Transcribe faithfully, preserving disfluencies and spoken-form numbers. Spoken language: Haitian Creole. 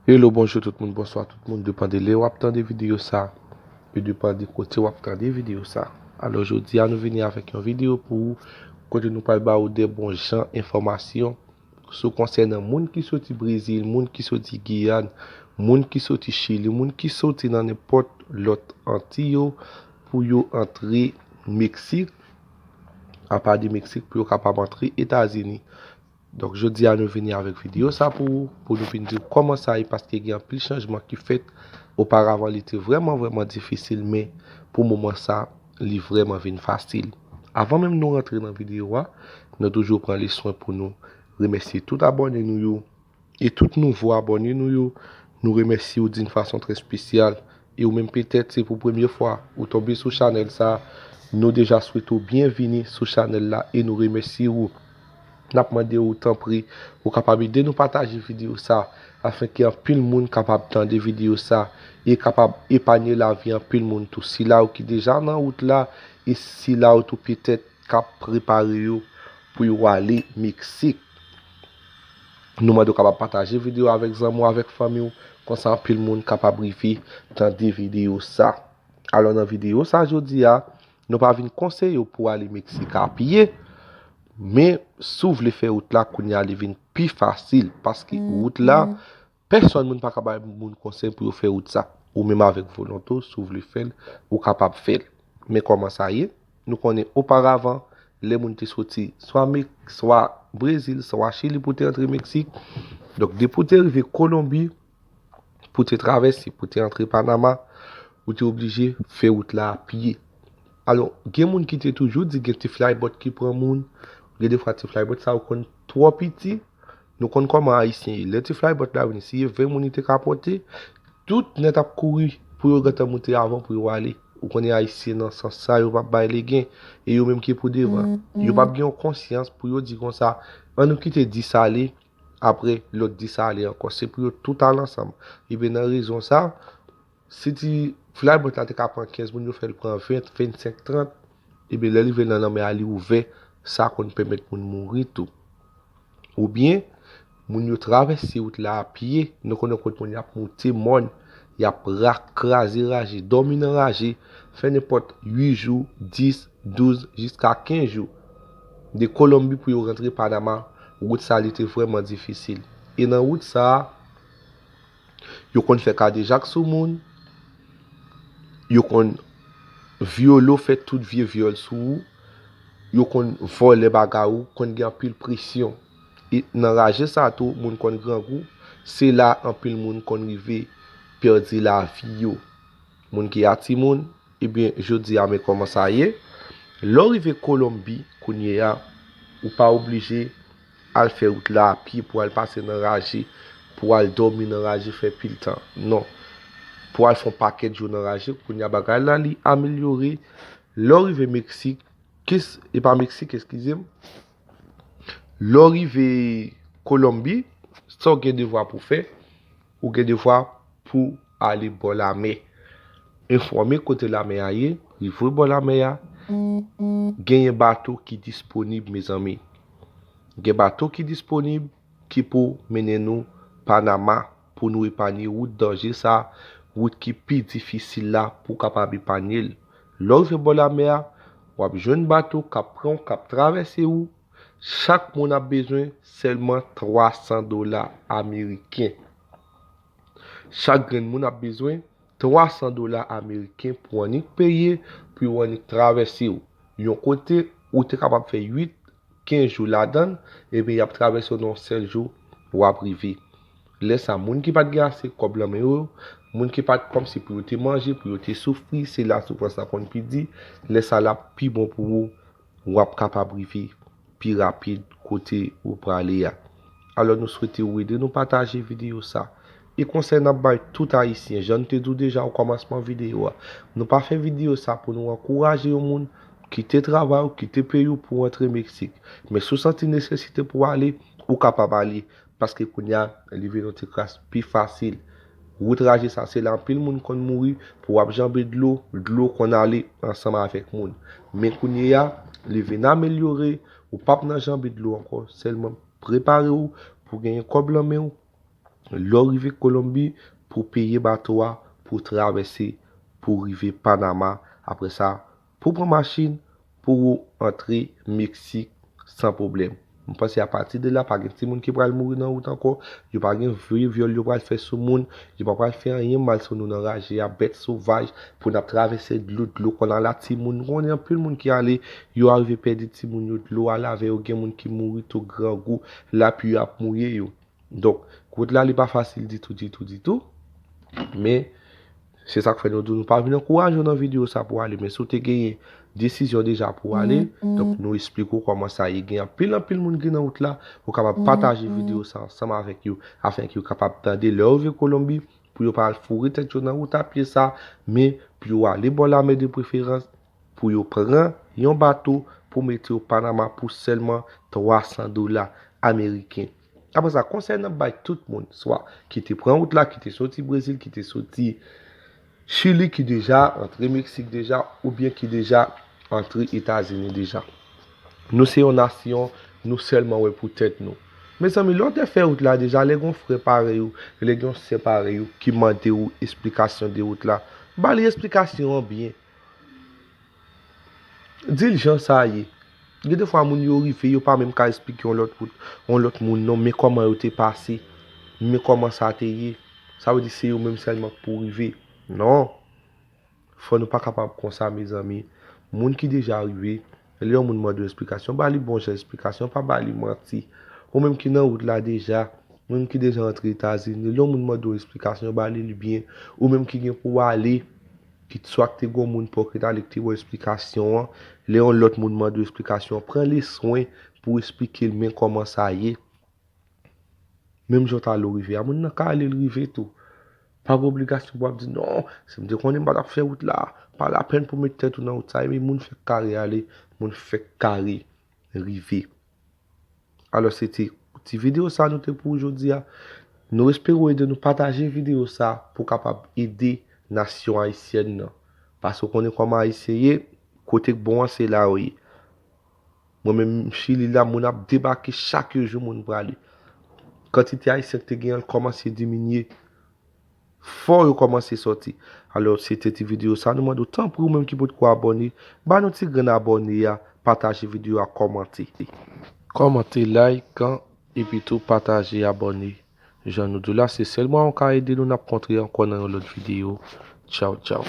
Hello, bonjou tout moun, bonswa tout moun. Depann de lè w ap tande videyo sa, e depann de kote w ap tande videyo sa. Alò, jodi a nou vini avèk yon videyo pou ou, kote nou pral ba ou de bon jan enfòmasyon sou konsènan moun ki soti Brezil, moun ki soti Giyàn, moun ki soti Chili, moun ki soti nan nenpòt lòt Anti yo, pou yo antre Meksik, apa de Meksik, pou yo kapab antre Etazini. Donk, jodi a nou vini avèk videyo sa pou ou, pou nou vin di w kòman sa ye, paske gen anpil chanjman ki fèt. Oparavan, li te vrèman, vrèman difisil, men pou moman sa, li vrèman vin fasil. Avan menm nou rantre nan videyo a, nou toujou pran le swen pou nou remèsye tout abòne nou yo e tout nouvo abòne nou yo. Nou remèsye w d'une façon très spéciale. E ou menm, petèt se pou premye fwa ou tonbe sou chanèl sa, nou deja swete w byenvini sou chanèl la e nou remèsye w. N ap mande w, tanpri, ou kapab ede nou pataje videyo sa, afin ke anpil moun kapab tande videyo sa e kapab epanye lavi anpil moun tou. Sila yo ki deja nan wout la e sila yo tou petèt k ap prepare yo pou yo ale Meksik. Nou mande w kapab pataje videyo avèk zanmi w, avèk fanmi w, konsa anpil moun kapab rive tande videyo sa. Alò, nan videyo sa jodi a, nou pa vin konseye w pou ale Meksik a pye, men si w vle fè wout la, kounye a li vin pi fasil, paske wout la, pèsòn moun pa ka bay moun konsèy pou yo fè wout sa. Ou menm avèk volonte w, si w vle fè l, ou kapab fè l. Men kòman sa ye? Nou konnen oparavan, lè moun te soti swa Mek-, swa Brezil, swa Chili pou te antre Meksik. Donk, depi w te rive Kolonbi, pou te travèse, pou te antre Panama, ou te oblije fè wout la a pye. Alò, gen moun ki te toujou di gen ti flyboat ki pran moun. Gen defwa ti flyboat sa yo konn twò piti. Nou konn kòman Ayisyen ye. Lè ti flyboat la vini, si e ven moun li te ka pote, tout nèt ap kouri pou yo gentan moute avan pou yo ale. Ou konnen Ayisyen nan sans sa, yo p ap bay legen. E yo menm ki pou devan. Yo p ap gen yon konsyans pou yo di konsa, ann nou kite dis ale, apre lòt dis ale ankò. Se pou yo tout al ansanm. Ebyen, nan rezon sa, si ti flyboat la te ka pran kenz moun, yo fè l pran ven, vennsenk, trant, ebyen, lè l rive nan lanmè a, li ouvè, sa konn pèmèt moun mouri tou. Oubyen, moun yo travèse wout la a pye, nou konnen kot moun y ap moute mòn, y ap ra-, kraze raje, dòmi nan raje, fè nenpòt uit jou, dis, douz, jiska kenz jou. De Kolonbi pou yo rantre Panama, wout sa li te vrèman difisil. E nan wout sa a, yo konn fè kadejak sou moun, yo konn vyole w, fè tout vye vyòl sou ou, yo konn vòlè bagay ou, konn gen anpil presyon. E nan raje sa tou, moun konn grangou, se la anpil moun konn rive pèdi lavi yo. Moun ki a timoun, ebyen, jodi a, men kòman sa ye. Lè w rive Kolonbi, kounye a, ou pa oblije al fè wout la a pye pou al pase nan raje, pou al dòmi nan raje, fè pil tan. Non. Pou al fè yon pakèt jou nan raje, kounye a bagay la, li amelyore. Lè w rive Meksik, kis-, e pa Meksik, eskize m. Lè w rive Kolonbi, sa w gen devwa pou fè, ou gen devwa pou ale bò lamè. Enfòme kote lamè a ye, rive bò lamè a, genyen bato ki disponib, mezanmi. Gen bato ki disponib ki pou mennen nou Panama pou nou epanye wout danje sa, wout ki pi difisil la pou w kapab epanye l. Lè w rive bò lamè a, w ap jwenn bato k ap pran w, k ap travèse ou. Chak moun ap bezwen sèlman twa san dola ameriken. Chak grenn moun ap bezwen twa san dola ameriken pou annik peye, pou yo annik travèse w. Yon kote, ou te kapab fè uit, kenz jou ladan l, ebyen, y ap travèse w nan yon sèl jou, w ap rive. Lè sa, moun ki pa t gen ase kòb lan men yo, moun ki pa t kòmsi pou yo te manje, pou yo te soufri, se la soufrans la konn pi di, lè sa l ap pi bon pou ou, w ap kapab rive pi rapid kote ou prale a. Alò, nou swete ou ede nou pataje videyo sa. E konsèy n ap bay tout Ayisyen, jan n te di w deja o kòmansman videyo a, nou pa fè videyo sa pou nou ankouraje yon moun kite travay ou, kite peyi w pou w antre Meksik. Men si w santi nesesite pou w ale, ou kapab ale, paske kounye a, li vin yon ti kras pi fasil. Wout raje sa, se la anpil moun konn mouri, pou w ap janbe dlo, dlo konn ale ansanm avèk moun. Men kounye a, li vin amelyore, ou p ap nan janbe dlo ankò, sèlman prepare w pou genyen kòb lan men w, Lè w rive Kolonbi, pou peye bato a, pou travèse, pou rive Panama. Apre sa, pou pran machin, pou ou antre Meksik san pwoblèm. M panse apati de la, pa gen timoun ki pral mouri nan wout ankò, yo pa gen vye vyòl yo pral fè sou moun, yo pa pral fè anyen mal sou nou nan raje a, bèt sovaj, pou n ap travèse dlo, dlo konn ala timoun, konnen anpil moun ki ale, yo arive pèdi timoun yo, dlo al avè yo, gen moun ki mouri tou grangou, lapli ap mouye yo. Donk, wout la li pa fasil ditou, ditou, ditou. Men, se sa k fè nou di w, nou pa vin ankouraje w nan videyo sa pou w ale. Men si w te genyen desizyon deja pou w ale, donk nou esplike w kòman sa ye. Gen anpil, anpil moun ki nan wout la, ou kapab pataje videyo sa ansanm avèk yo, afenke yo kapab tande lè yo rive Kolonbi, pou yo pa al foure tèt yo nan wout a pye sa, men pou yo ale bò lamè de preferans, pou yo pran yon bato pou mete yo Panama pou sèlman twa san dola ameriken. Apre sa, konsèy n ap bay tout moun, swa ki te pran wout la, ki te soti Brezil, ki te soti Chili, ki deja antre Meksik deja, oubyen ki deja antre Etazini deja. Nou se yon nasyon, nou sèlman wè pou tèt nou. Mezanmi, lè w te fè wout la deja, lè gen yon frè parèy ou, lè gen yon sè parèy ou ki mande w esplikasyon de wout la, ba li esplikasyon an byen. Di l jan sa ye. Gen de fwa moun yo rive, yo pa menm ka esplike yon lòt wout, yon lòt moun non, men kòman yo te pase, men kòman sa te ye. Sa vle di se yo menm sèlman k pou rive. Non. Fò nou pa kapab konsa, mezanmi. Moun ki deja rive, lè yon moun mande w esplikasyon, ba li bon jan esplikasyon, pa ba li manti. Ou menm ki nan wout la deja, ou menm ki deja antre Etazini, lè yon moun mande w esplikasyon, ba li li byen. Ou menm ki gen pou w ale, ki swa k te gen yon moun pa w ki t ale ki te ba w esplikasyon an, lè yon lòt moun mande w esplikasyon, pran le swen pou w esplike l men kòman sa ye. Menm jan w ta lè w rive a, moun nan ka ale l rive tou. Pa gen obligasyon pou w ap di, "Non, si m te konnen m pa t ap fè wout la." Pa lapèn pou w met tèt ou nan wout sa, epi moun fèk kare ale, moun fèk kare rive. Alò, se te ti videyo sa nou te pou ou jodi a. Nou espere w ede nou pataje videyo sa pou w kapab ede nasyon ayisyèn nan. Paske w konnen kòman Ayisyen ye, kote k bon an, se la yo ye. Mwen menm, Chili la, moun ap debake chak jou, moun prale. Kantite Ayisyen ki te gen an kòmanse diminye. Fò yo kòmanse sòti. Alò, se te ti videyo sa, nou mande w tanpri ou menm ki potko abòne, ba nou ti grenn abòne a, pataje videyo a, kòmante. Kòmante, like, epi tou pataje, abòne. Jan nou di w la, se sèl mwayen w ka ede nou, n ap kontre ankò nan yon lòt videyo. Tchaw, tchaw.